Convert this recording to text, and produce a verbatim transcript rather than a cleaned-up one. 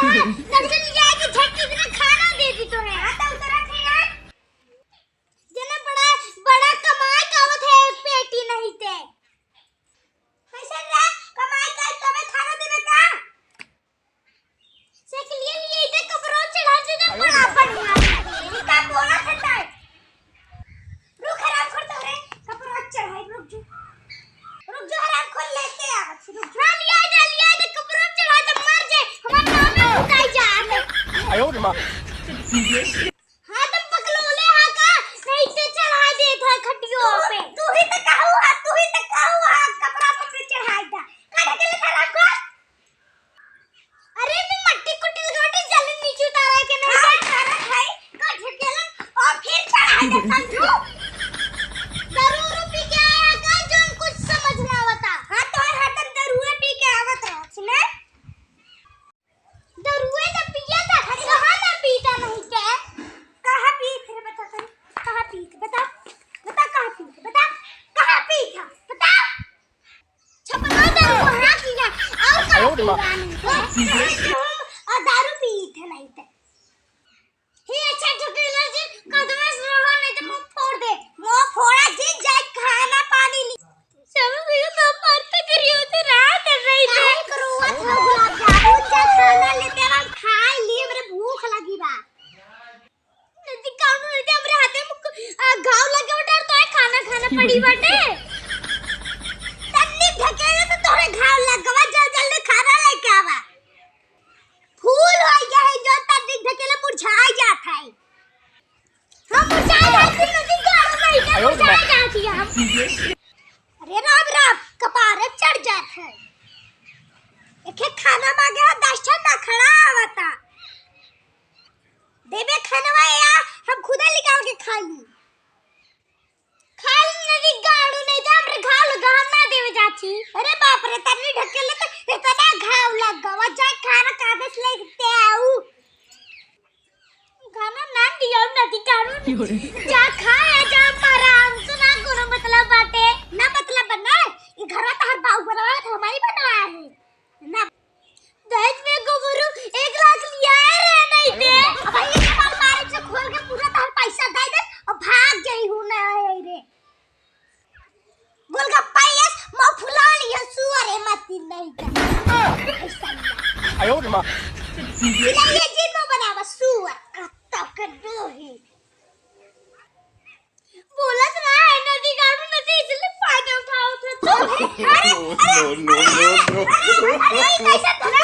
नर्सरी जाए के झट के इतना खाना दे दी तोहे। हाँ, तो उतरा थे यार। जना बड़ा, बड़ा कमाए का आवत है, पेटी नहीं ते। कैसे रे, कमाए का तबे खाना देवे का? से के लिए, लिए इधर कपड़ा चढ़ा दे, तो बड़ा बढ़िया। इनका बोला था ताई। रुक हराम खोर तो रे, कपड़ा चढ़ाई, रुक जो। रुक जो हराम खोर लेके आ, रुक जो। हाँ, लिया जा, लिया जा, कपड़ा चढ़ा दे, मर जाए। हमार नाम में उठाई जा। आयो रे माँ। हाँ, तो पकलोले हाँ का, नहीं ते चढ़ा दे था खटियो पे। तू ही तो कहू हा, तू ही तो कहू हा, कपड़ा पर चढ़ाई दा। का ढकेले था रात को? अरे, मैं मट्टी कुट्टी लगावटी जल्दी नीचे उतारा है कि नहीं? हाँ, उतारा है, का ढकेला और फिर चढ़ाई दा, समझू? दारू उरू पी के आया का, जो कुछ समझ ना आवता? हाँ, तो हर हरदम दारुए पी के आवत रहा, सुने? दरुए तो पिया था, कहाँ ना पीता नहीं के? कहाँ पी थे, बता तनी, कहाँ पी थे, बता, बता कहाँ पी थे, बता, कहाँ पी था, बता। छपरा दारू कहाँ पिया, और कहाँ आयो रे माँ। पिया नहीं के? और दारू पी थे नहीं ते। हे अच्छा ढकेला जी, कदमे से रहो, नहीं तो मुंह फोड़ दे। मुंह फोड़ा जी, जाए खाना पानी ली। चलो भैया, तो मरते करियो तो रात है भाई। काहे के रोवत हो गुलाब जामुन? जा खाना लेते हम खाए लिए, हमरे भूख लगी बा। नदी काउन रहते हमरे हाथे में, आ, घाव लगे बटा, तो है खाना खाना पड़ी बाटे। तन्नी ढकेले तो तोरे घाव लग गवा, जल्दी जल्दी खाना लेके आवा। फूल हो गया है जो तन्नी ढकेले मुरझाई जात है। हम मुरझाई जात है, नदी गाड़ में ही आयो रे माँ। मुरझाई जात है हम। अरे राम राम, कपारे चढ़ जात है। एके खाना मांगे हो, दस ठन नखड़ा आवता। देबे खानवा या हम खुदा निकाल के खा ली। खाल नदी गाड़ू नहीं तो हमरे घाव लगा, हम ना देवे जाती। अरे बाप रे, तन्नी ढकेले तो इतना घाव लग गवा, जा खाना कागज लेते आऊ। खाना ना दिया नदी गाड़ू। जा खाया जा आराम से, ना कोनो मतलब बाटे। ना मतलब बना, ये घरवा तो हर बाऊ बनवाया था, हमारी बनवाया है। ना। दहेज में गोबरू एक लाख लिया है रे, नहीं दे। अब ये कपाल मारे से खोल के पूरा तार पैसा दे दे और भाग जाई हूँ ना रे। गोलगप्पा यस, मुंह फुला लिया सुअर है, मत नहीं दे। पैसा लिया। आयो रे माँ। ये जिन में बनावा सुअर, कत्ता के दोही। बोलत ना है, नदी गाड़ में नदी इसलिए फायदा उठाओ थे तो। अरे, अरे, no, no, no, no। अरे, अरे, कैसे धरा?